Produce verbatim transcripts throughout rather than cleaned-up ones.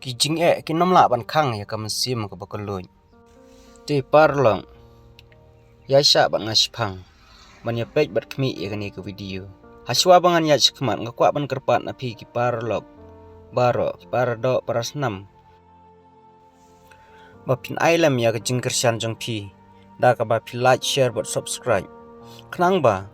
Ki jingeh kin ym lah ban khang ïa ka mynsiem kaba kylluid. Te paralok, ïaishah bad nga shipang ban ïa peit bad khmih ïa kane ka video. Hashwa ba ngan ïaid shakhmat, nga kwah ban kyrpad na phi ki paralok baroh, ki paradoh parasnam, ba phin ai lem ïa ka jingkyrshan jong phi da kaba phi like, share bad subscribe, khnang ba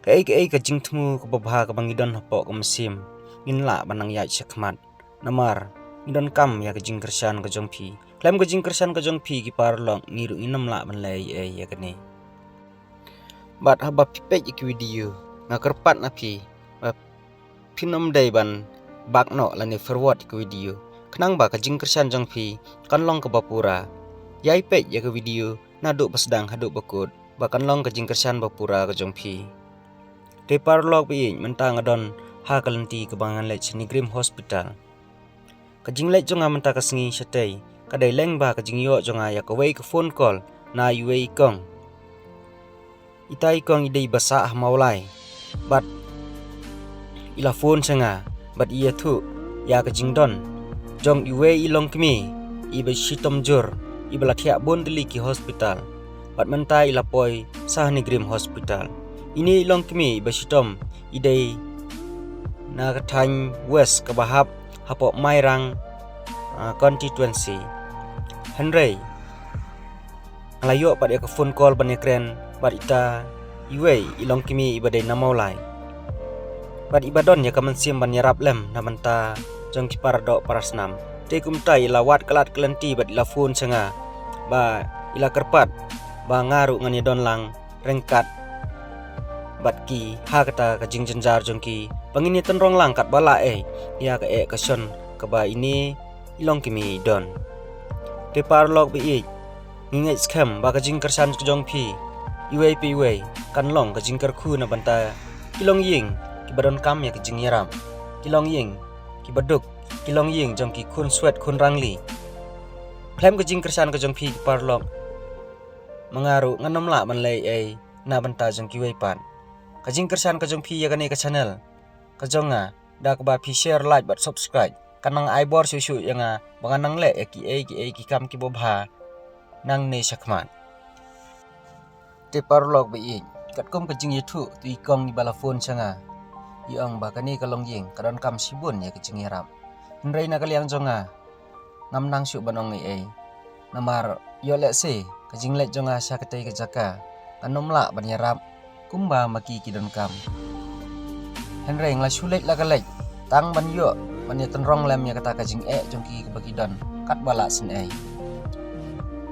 kaei kaei ka jingthmu kaba bha kaba ngi don hapoh ka mynsiem, ngin lah ban nang ïaid shakhmat. Namar ngi donkam ïa ka jingkyrshan ka jong phi. Khlem ka jingkyrshan ka jong phi ki paralok, ngi ruh ngin ym lah ban leh ei ei ïa kane. Bad haba phi peit ïa ki video, nga kyrpad na phi ba phin ym dei ban back noh lane forward ïa ki video, khnang ba ka jingkyrshan jong phi kan long kaba pura. Ïai peit ïa ki video naduh ba sdang haduh ba kut, ba kan long ka jingkyrshan ba pura ka jong phi. Te paralok ba ïeit, mynta nga don ha ka lynti kaba ngan leit sha NEIGRIHMS Hospital. Ka jingleit jong nga mynta ka sngi shatei ka dei lyngba ka jingïoh jong nga ïa kawei ka phone call na iwei i kong. Ita i kong i dei ba sah ha Mawlai bad i la phone sha nga bad i ïathuh ïa ka jingdon jong iwei i longkmie iba shitom jur, iba la thiah bun tylli ki hospital. Bad mynta i la poi sha NEIGRIHMS Hospital. Ine i longkmie iba shitom i dei na ka thaiñ West kaba hap hapoh Mairang, ah, constituency. Hynrei nga la ïoh pat ïa ka phone call ban ïakren bad ita iwei i longkmie iba dei na Mawlai, bad iba don ïa ka mynsiem ban ïarap lem na bynta jong ki paradoh parasnam. Te kumta i la wad ka lad ka lynti bad i la phone sha nga ba i la kyrpad ba nga ruh ngan ïadon lang ryngkat bad ki ha kata ka jingjynjar jong ki, ba ngin ïatynrong lang katba lah ei ïa ka eh ka shon kaba ine i longkmie i don. Te paralok ba ïeit, ngi ngeit skhem ba ka jingkyrshan ka jong phi iwei pa iwei kan long ka jingkyrkhu na bynta ki longïing kiba donkam ïa ka jingïarap, ki longïing kiba duk, ki longïing jong ki khun swet khun rangli. Khlem ka jingkyrshan ka jong phi ki paralok, ma nga ruh ngan ym lah ban leh ei ei na bynta jong kiwei pat. Ka jingkyrshan ka jong phi ïa kane ka channel ka jong nga da kaba phi share, like bad subscribe kan nang ai bor shuh shuh ïa nga ba ngan nang leh ïa kiei kiei ki kam kiba bha nangne shakhmat. Te paralok ba ïeit, katkum ka jingïathuh tu i kong iba la phone sha nga, i ong ba kane ka longïing ka donkam shibun ïa ka jingïarap. Hynrei na ka liang jong nga ngam nang shuh ban ong ei ei. Namar ïoh lehse ka jingleit jong nga sha katei ka jaka kan ym lah ban ïarap kumba ma ki ki donkam. Hynrei nga la shu leit la ka leit tang ban ïoh ban ïatynrong lem ïa kata ka jingeh jong ki kaba ki don katba lah sngewsih.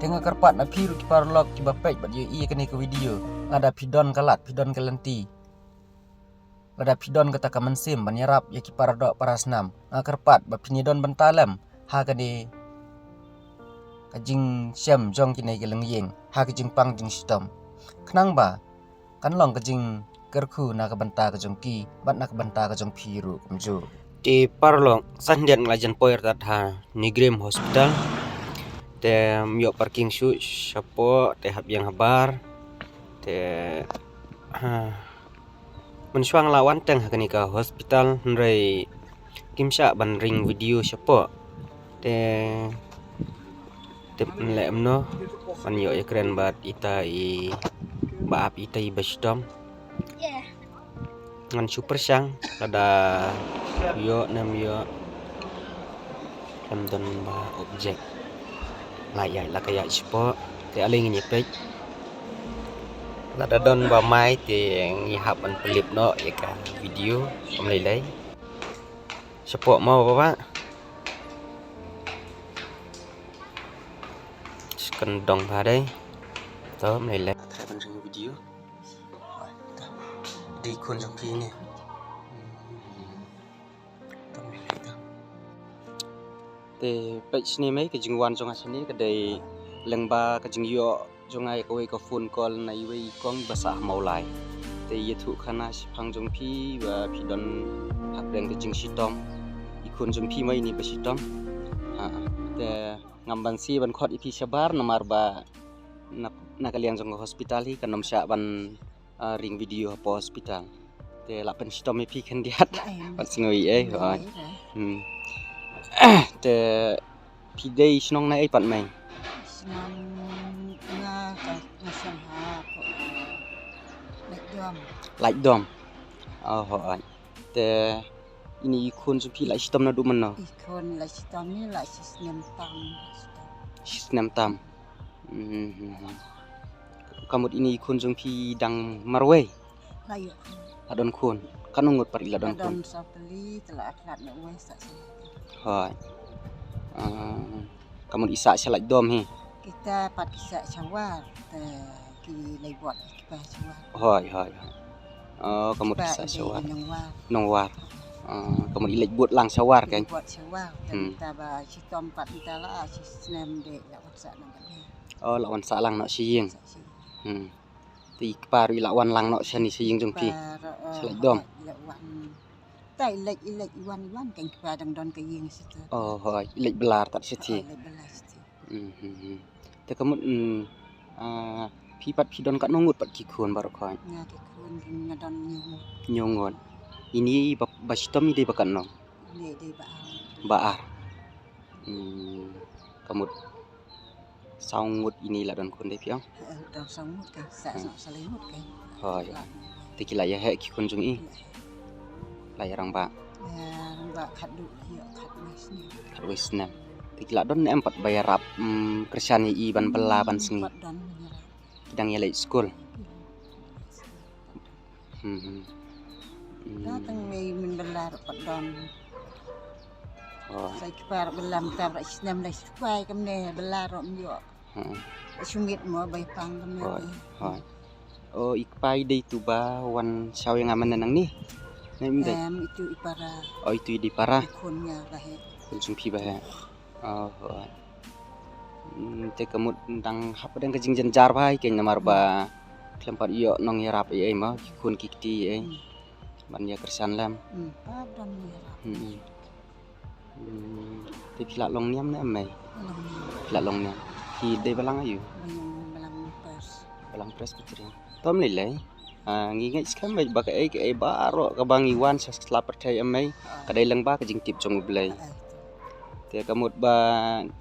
Te nga kyrpad na phi ruh ki paralok kiba peit bad ïohi ïa kane ka video, lada phi don ka lad, phi don ka lynti, lada phi don kata ka mynsiem ban ïarap ïa ki paradoh parasnam, nga kyrpad ba phin ïadon bynta lem ha kane ka jingshem jong kine ki longïing ha ka jingpang jingshitom, khnang ba kan long ka jingkyrkhu na ka bynta ka jong ki bad na ka bynta ka jong phi ruh kumjuh. Te paralok, sa khyndiat nga la jan poi artat ha NEIGRIHMS Hospital. Te ym ïoh parking shuh shapoh, te hap ïeng habar. Te, ha, mynshuwa nga la wan teng ha kane ka hospital, hynrei kim shah ban ring video shapoh. Te tip leh kumno ban ïoh ïakren bad ita i ba ap, ita iba shitom. Ngan shu pyrshang lada ïoh ne ym ïoh. Ym don ba object. La ïaid la ka ïaid shapoh. Te ale ngin ïa peit. Lada don ba mai te ngi hap ban pynlip noh ïa ka video. Ym lei lei. Shapoh mo ba ba. Skan dong ba dei. To ym lei lei. Try ban ring video. Dei khun jong phi ne. Te peit shane mei, ka jingwan jong nga shane ka dei lyngba ka jingïoh jong nga ïa kawei ka phone call na iwei i kong ba sah ha Mawlai. Te ïathuh khana shaphang jong phi ba phi don hapdeng ka jingshitom. I khun jong phi mei ine ba shitom. Ha, te ngam banse ban khot ïa phi shabar namar ba na, na ka liang jong ka hospital hi kan ym shah ban, ah, ring video hapoh hospital. Te lah pynshitom ïa phi khyndiat. Lah, ïa. Ban sngew ei ei, ïa, hooid. Ïa. Hmm. Te phi dei shnong na ei pat mei? Shnong nga ka nga shnong ha ko Laitdom. Laitdom. Oh, hooid. Te ine i khun jong phi la shitom naduh mynno? I khun la shitom ni la shisnem tam. Shisnem tam. Mhm. Ka mut ine i khun jong phi dang marwei? La ïoh. La don khun. Katno ngut pat i la don khun? La don saw tylli, te la khlad na wei sa sa. Hooid. Ah, ka mut i sah sha Laitdom hi? Kita pat ki sah sha War, te ki leit bud ki kpa sha War. Hooid, hooid, hooid. Oh, ka mut i sah sha War. Nongwar. Nongwar. Ah, ka mut i leit bud lang sha War kan? Leit bud sha War, te mynta ba shitom pat mynta la shisnem de la wan sah nang bad de. Oh, la wan sah lang noh sha ïing. Sah sha ïing. Hmm. Te i kpa ruh i la wan lang noh shane sha ïing jong phi? Kpa ruh, eh, sha Laitdom? I la wan. Ta i leit, i leit, i wan, i wan, kan kpa dang don ka ïing sha tu. Oh, hooid, i leit bylla tad sha te. Oh, i leit bylla sha te. Hmm, hmm, hmm. Te ka mut, hmm, ah, phi pat phi don katno ngut pat ki khun baroh khoit? Nga ki khun nga don hynñiew ngut. Hynñiew ngut. Ine ba, ba shitom i dei ba katno? Ine i dei ba ar. Ba ar. Hmm, ka mut saw ngut ine la don khun de phi ong? Eh, don saw ngut kan, sa, hmm, sa, sa lai ngut kan. Hooid. Te ki la ïa heh ki khun jong i? Ki la ïa rangbah? Ïa rangbah khatduh ïoh khatwei snem. Khatwei snem. Te ki la don ne em pat ba ïarap, mm, kyrshan ïa i ban bylla ban sngi? Pat don ban ïarap. Ki dang ïa leit skul. Hmm, hmm. Hmm. Ka tang mei mynta bylla ruh pat don. Oh. Sa i kpa ruh bylla mynta ruh snem lai shukai kumne bylla ruh ym ïoh. Hmm. Shu miet mo ba ïa pang kumne. Hooid, hooid. Oh, i kpa i dei itu ba wan shaw ïa nga mynne nangne? Ne ym dei? Em, itu i para. Oh, itu i dei para. I khun nga ba heh. Khun jong phi ba heh. Oh, hooid. Hmm, te ka mut dang hap dang ka jingjynjar bha ïa kein namar ba khlem pat ïoh nongïarap ei ei mo, ki khun ki kti ei. Hmm. Ban ïa kyrshan lem. Hmm, pat don ïarap. Hmm. Hmm. Te phi la long niam ne em mei? Long niam. Phi la long niam. Phi dei balang aïu? Balang, balang Pres. Balang Presbyterian. To ym lei lei. Ah, ngi ngeit skhem beit ba kaei kaei baroh kaba ngi wan sha sla pyrthei em mei, ka dei lyngba ka jingtip jong U Blei. Te ka mut ba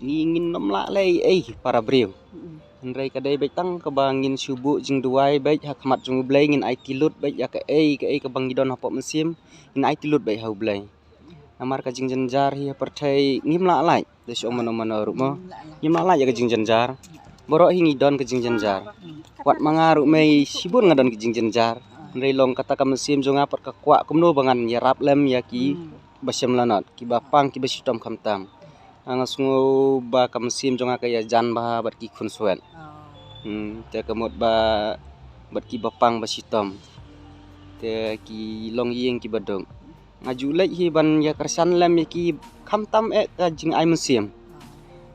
ngi ngin ym lah lei ei para briew. Hynrei ka dei beit tang kaba ngin shu buh jingduwai beit ha khmat jong U Blei, ngin aiti lut beit ïa kaei kaei kaba ngi don hapoh mynsiem, ngin aiti lut beit ha U Blei. Namar ka jingjynjar hi ha pyrthei ngim lah lait. Da shu ong mano mano ruh mo. Ngim lah lait ïa ka jingjynjar. Baroh hi ngi don ka jingjynjar. Wat ma nga ruh mei shibun nga don ka jingjynjar. Hynrei long kata ka mynsiem jong nga pat ka kwah kumno ba ngan ïarap lem ïa ki ba shem lanot, ki ba pang, ki ba shitom khamtam. Nga sngew ba ka mynsiem jong nga ka ïajan bha bad ki khun swet. Hmm, te ka mut ba bad ki ba pang ba shitom. Te ki longïing ki ba duk. Nga ju leit hi ban ïa kyrshan lem ïa ki khamtam eh ka jingai mynsiem.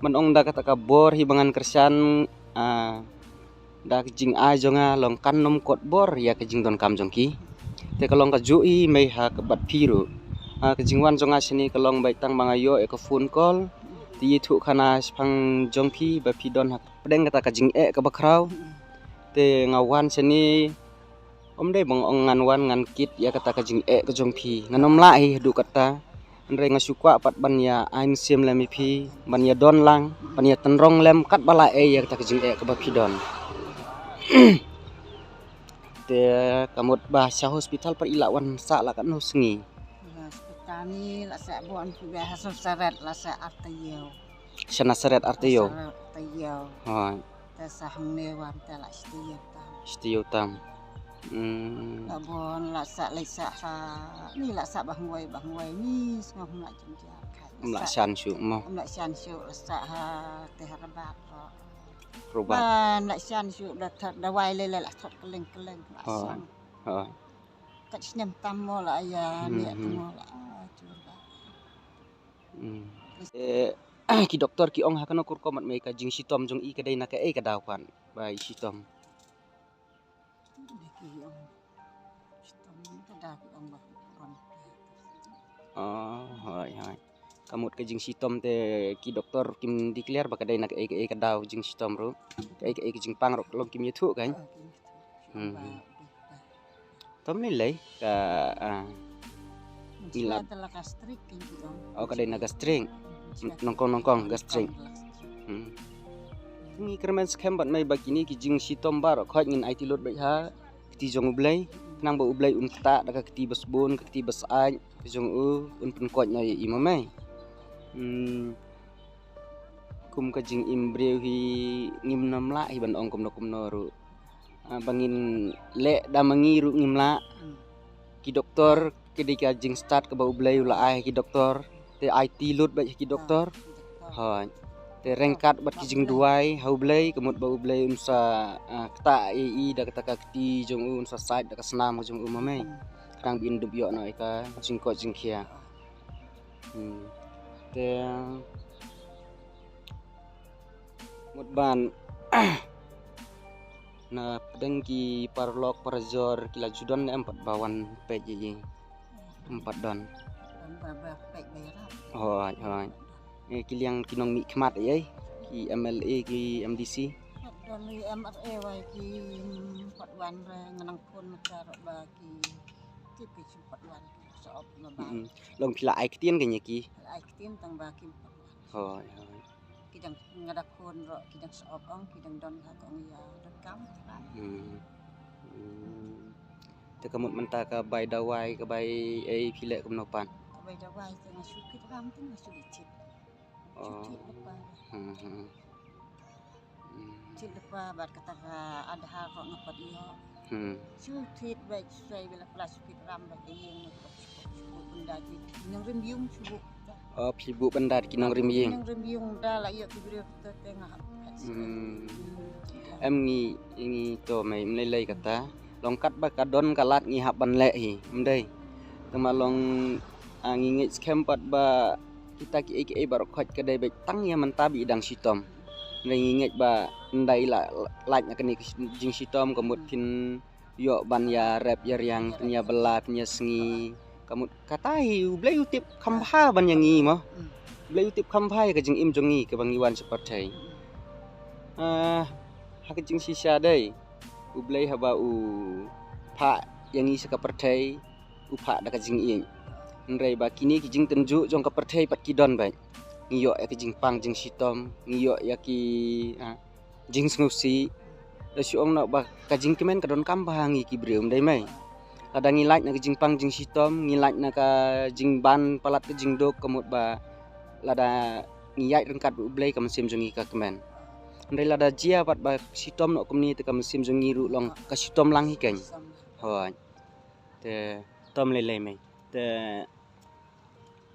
Ban ong da kata ka bor hi ba ngan kyrshan, ah, da ka jingai jong nga long kan nym kot bor ïa ka jingdonkam jong ki. Te ka long kajuh hi mei ha ka bad phi ruh. Ah, ka jingwan jong nga shane ka long beit tang ba nga ïoh ïa ka phone call. Te ïathuh khana shaphang jong phi ba phi don ha pdeng kata ka jingeh kaba khraw. Te nga wan shane Ym dei ba nga ong ngan wan ngan kit ïa kata ka jingeh ka jong phi. Ngan ym lah hi haduh katta. Hynrei nga shu kwah pat ban ïa ai mynsiem lem ïa phi, ban ïa don lang, ban ïa tynrong lem katba lah ei ïa kata ka jingeh kaba phi don. Te ka mut ba sha hospital pat i la wan sah la katno sngi? Hospital ni la sah bon phi ba ha Sawsaret la sah ar taïew. Sha Nasaret ar taïew. Nasaret ar taïew. Hooid. Te sah hangne wan te la shi taïew tam. Shi taïew tam. Hmm. La bon la sah leit sah ha ni la sah ba hangwei ba hangwei ni sngewbha la jynjar kha. Ym la shan shuh mo. Ym la shan shuh la sah ha te ha Rabat ro. Rabat. Ba ym la shan shuh da thot da wai lei lei la thot kylleng kylleng la shan. Hooid. Kat snem tam mo la ïa ne mo la jur ba. Hmm. Eh, ki doktor ki ong ha kano ka rukom mat mei ka jingshitom jong i ka dei na kaei ka daw pat ba i shitom? Ki ong shitom ka daw ki ong ba rom. Oh, hooid hooid. Ka mut ka jingshitom te ki doktor kim declare ba ka dei na kaei kaei ka daw jingshitom ruh. Kaei kaei ka jingpang ruh long kim ïathuh kan. Hmm. Tom ni lei ka, ah, ngi la. Ka la gastric ki ong. Oh, ka dei na gastric. Nongkong nongkong gastric. Hmm. Ngi kyrmen skhem bad mei ba kine ki jingshitom baroh khoit ngin aiti lut beit ha kti jong U Blei. Khnang ba U Blei un ktah da ka kti ba sbun, ka kti ba syaid ka jong u, un pynkoit noh ïa i ma mei. Hmm. Kum ka jingim briew hi ngim nym lah hi ban ong kumno kumno ruh. Ah, ba ngin leh da ma ngi ruh ngim lah. Hmm. Ki doktor, ki dei ka jingstad kaba U Blei u la ai ki doktor. Te aiti lut bad ki doktor. Ah, ki doktor. Hooid. Te ryngkat bad ki jingduwai ha U Blei, ka mut ba U Blei un sa, ah, ktah ïa i da kata ka kti jong u, un sa sait da ka snam ka jong u ma mei. Hmm. Khnang ba in dup ïoh noh ïa ka jingkoit jingkhiah. Hmm. Te mut ban na pdeng ki paralok parajor ki la ju don ne em pat ba wan peit ïa i? Em pat don. Don ba, ba peit ba ïarap. Hooid, hooid. Eh, ki liang ki nongmihkhmat ïa i, ki M L A, ki M D C. Pat don i M R A wai ki, mm, pat wan re ngan nang phone mynta ruh ba ki tip ki shu pat wan ki shu ap ma ba. Mm-mm. Long phi la ai ktien kane ki? La ai ktien tang ba kim pat wan. Hooid, hooid. Ki dang nga da phone ruh, ki dang shu ap ong, ki dang don ha ka ong ïa donkam. Hmm. Hmm. Te ka mut mynta ka bai dawai, ka bai ei phi leh kumno pat? Ka bai dawai te nga shu kit ram te nga shu leit thied. Shu thied lypa. Hmm, hmm. Hmm. Thied lypa bad kata ka Aadhaar ruh nga pat ïoh. Hmm. Shu thied bad shu ai ba la pla shu kit ram bad ka ïing nga pat shu buh bynda ki nongrim ïing shu buh. Oh, phi buh bynda ki nongrim ïing. Nongrim ïing da la ïoh ki briew te te nga hap. Hmm. Em ngi, ngi to mei, em lei lei kata. Long katba ka don ka lad ngi hap ban leh hi, em dei. Te ma long, ah, ngi ngeit skhem pat ba kita kiei kiei baroh khoit ka dei beit tang ïa mynta ba i dang shitom. Em dei ngi ngeit ba ynda i la, lait na kane ka jingshitom ka mut phin ïoh ban ïarep ïariang, phin ïabylla, phin ïasngi. Ka mut kata hi U Blei u tip kham bha ban ïa ngi mo. U Blei u tip kham bha ïa ka jingim jong ngi kaba ngi wan sha pyrthei. Ah, ha ka jingshisha dei U Blei haba u phah ïa ngi sha ka pyrthei, u phah da ka jingïeit. Hynrei ba kine ki jingtynjuh jong ka pyrthei pat ki don beit. Ngi ïoh ïa ka jingpang jingshitom, ngi ïoh ïa ki, ah, jingsngewsih. Da shu ong noh ba ka jingkmen ka donkam bha ha ngi ki briew, em dei mei. Lada ngi lait na ka jingpang jingshitom, ngi lait na ka jingban palat ka jingduk, ka mut ba lada ngi ïaid ryngkat bad U Blei ka mynsiem jong ngi ka kmen. Hynrei lada jia pat ba shitom noh kumne te ka mynsiem jong ngi ruh long ka shitom lang hi keiñ. Hooid. Te to em lei lei mei. Te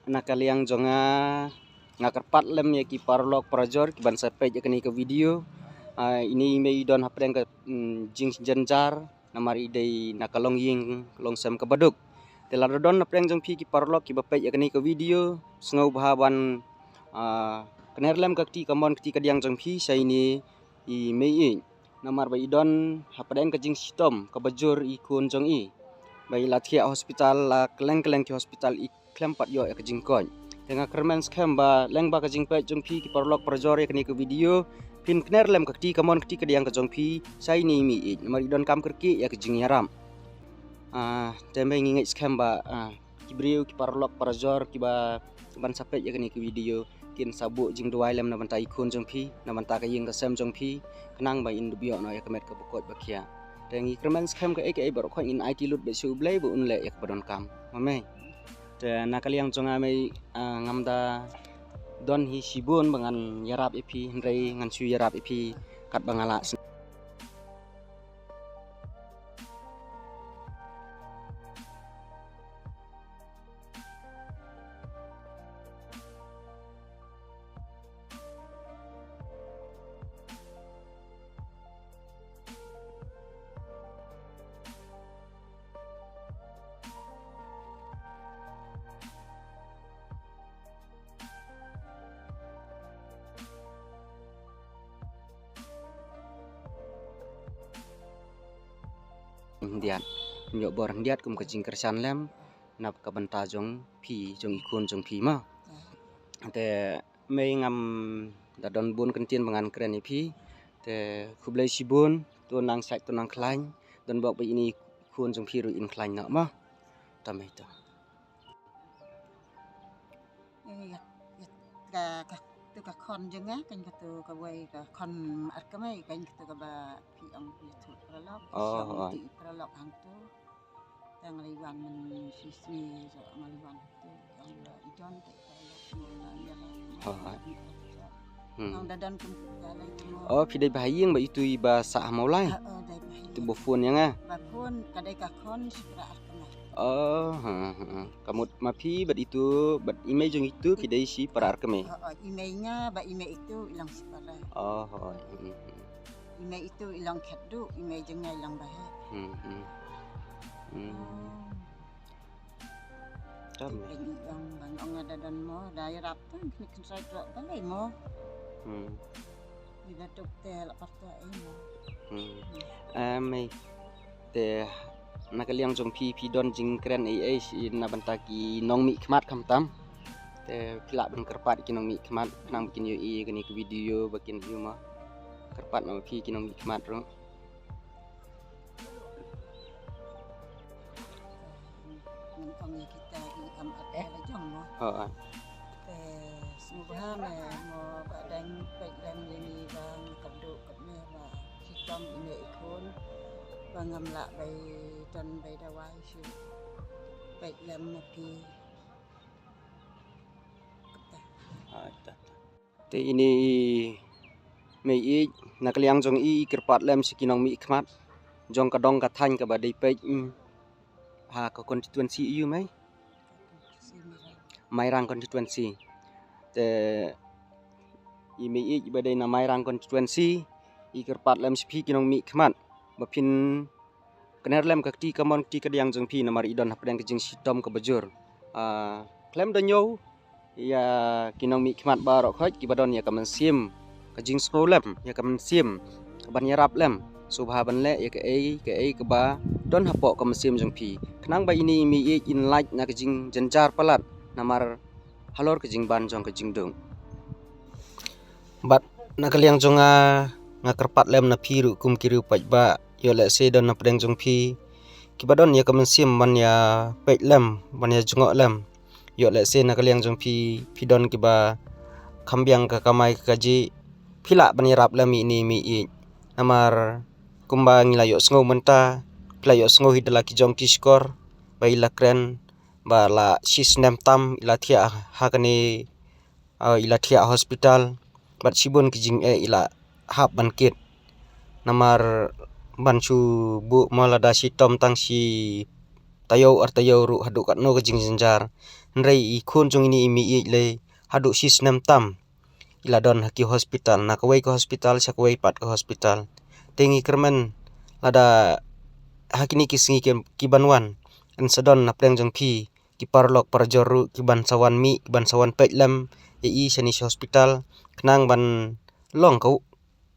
na ka liang jong nga, nga kyrpad lem ïa ki paralok parajor ki ban sa peit ïa kane ka video. Ah, ine i mei i don hapdeng ka, mm, jingjynjar namar i dei na ka longïing longsem kaba duk. Te lada don hapdeng jong phi ki paralok kiba peit ïa kane ka video, sngewbha ban, ah, kner lem ka kti kamon kti kadiang jong phi sha ine i mei i. Namar ba i don hapdeng ka jingshitom kaba jur i khun jong i. Ba i la thiah hospital, la kylleng kylleng ki hospital, i khlem pat ïoh ïa ka jingkoit. Te nga kyrmen skhem ba lyngba ka jingpeit jong phi ki paralok parajor ïa kane ka video, phin kner lem ka kti kamon kti kadiang ka jong phi sha ine i mei i. Namar i donkam kyrkieh ïa ka jingïarap. Ah, te mei ngi ngeit skhem ba, ah, ki briew ki paralok parajor kiba ban sa peit ïa kane ka video kin sa buh jingduwai lem na bynta i khun jong phi, na bynta ka ïing ka sem jong phi, khnang ba in dup ïoh noh ïa ka met kaba koit ba khiah. Te ngi kyrmen skhem kaei kaei baroh khoit ngin aiti lut beit sha U Blei ba un leh ïa kaba donkam. Ma mei. Te na ka liang jong nga mei, ah, ngam da don hi shibun ba ngan ïarap ïa phi, hynrei ngan shu ïarap ïa phi katba nga lah. Khyndiat. Ym ïoh bor khyndiat kum ka jingkyrshan lem na ka bynta jong phi, jong i khun jong phi mo. Te mei ngam da don bun kyntien ba ngan kren ïa phi. Te khublei shibun, to nang shait to nang khlaiñ, don bok ba ine i khun jong phi ruh in khlaiñ noh mo. To mei to. Ïa, ïa, ïa, Ka, ka, tu ka khon jong nga, kan ka tu ka wei ka khon ar kmei, kan ka tu ka ba phi ong phi tu paralok, oh, oh. Ti paralok hang tu. Tang liwan men si si so ang liwan tu, ang la ijon te paralok. Oh, oh. Hmm. Ang dadan kum ka lai tu. Oh, phi dei ba ha ïing ba itu i ba sah ha Mawlai. Ah, oh, dei ba ha ïing. Tu ba phone ïa nga. Ba phone ka dei ka khon si para ar kmei. Oh, ha, ha, ha. Ka mut ma phi bad itu, bad i mei jong itu, phi dei shi para ar kmei. Oh, oh, i mei nga, bad i mei itu, i long shi para. Oh, oh, hmm, hmm. I mei itu, i long khet du, i mei jong nga, i long ba heh. Hmm, hmm. Hmm. Oh. Tam. Phi i ong, bang ong ada don mo, da ïarap tu, ni kan sai trok balei mo. Hmm. Ni da tuk te la parta ei mo. Hmm. Ah, mei. Te na ka liang jong phi, phi don jingkren ei ei shi na bynta ki nongmihkhmat khamtam. Te phi lah ban kyrpad ki nongmihkhmat, khnang ba kin ïohi ïa kane ka video ba kin ïohi ma. Kyrpad ma phi ki nongmihkhmat ruh. Ngan ong ïa kita i kam ap ïa la jong mo. Ha, ha. Te sngewbha me mo ba dang peit lem ïa ni ba nga kyrduh kat me ba shitom ine i khun ba ngam lah bai don bai dawai shu peit lem ma phi. Ah, ta, ta. Te ine i mei ïeit na ka liang jong i i kyrpad lem sha ki nongmihkhmat jong ka dong ka thaiñ kaba dei peit, mm, ha ka constituency ïa u mei? Mairang constituency. Te i mei ïeit ba dei na Mairang constituency i kyrpad lem sha phi ki nongmihkhmat ba phin kner lem ka kti kamon kti kadiang jong phi namar i don hapdeng ka jingshitom kaba jur. Ah, khlem da ñiew ïa ki nongmihkhmat baroh khoit kiba don ïa ka mynsiem ka jingsngew lem, ïa ka mynsiem kaban ïarap lem, sngewbha ban leh ïa kaei kaei kaba don hapoh ka mynsiem jong phi, khnang ba ine i mei ïeit in lait na ka jingjynjar palat namar halor ka jingban jong ka jingduk. Bad na ka liang jong nga, nga kyrpad lem na phi ruh kum ki riewpaidbah, ïoh lehse don hapdeng jong phi kiba don ïa ka mynsiem ban ïa peit lem, ban ïa jngoh lem. Ïoh lehse na ka liang jong phi, phi don kiba kham biang ka kamai ka kajih, phi lah ban ïarap lem ïa ine i mei ïeit. Namar kumba ngi la ïohsngew mynta, phi la ïohsngew hi da la ki jong ki shkor ba i la kren ba la shi snem tam i la thiah ha kane, ah, i la thiah hospital bad shibun ki jingeh i la hap ban kit. Namar ban shu buh mo lada shitom tang shi taïew ar taïew ruh haduh katno ka jingjynjar. Hynrei i khun jong ine i mei ïeit lei haduh shi snem tam i la don ha ki hospital, na kawei ka hospital sha kawei pat ka hospital. Te ngi kyrmen lada ha kine ki sngi ki, ki ban wan yn sa don na pdeng jong phi ki paralok parajor ruh kiban sa wan mih, kiban sa wan peit lem ïa i shane sha hospital, khnang ban long ka,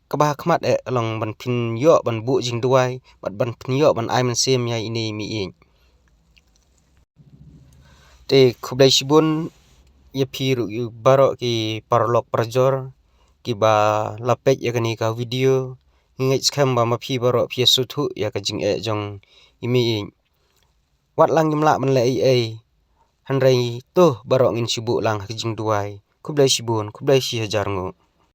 kaba ha khmat eh, long ban phin ïoh ban buh jingduwai bad ban phin ïoh ban ai mynsiem ïa ine i mei ïeit. Te khublei shibun ïa phi ruh ïa baroh ki paralok parajor kiba la peit ïa kane ka video. Ngi ngeit skhem ba ma phi baroh phi ïa sngewthuh ïa ka jingeh jong i mei ïeit. Wat la ngim lah ban leh ei ei, hynrei to baroh ngin shu buh lang ha ka jingduwai. Khublei shibun, khublei shi hajar nguh.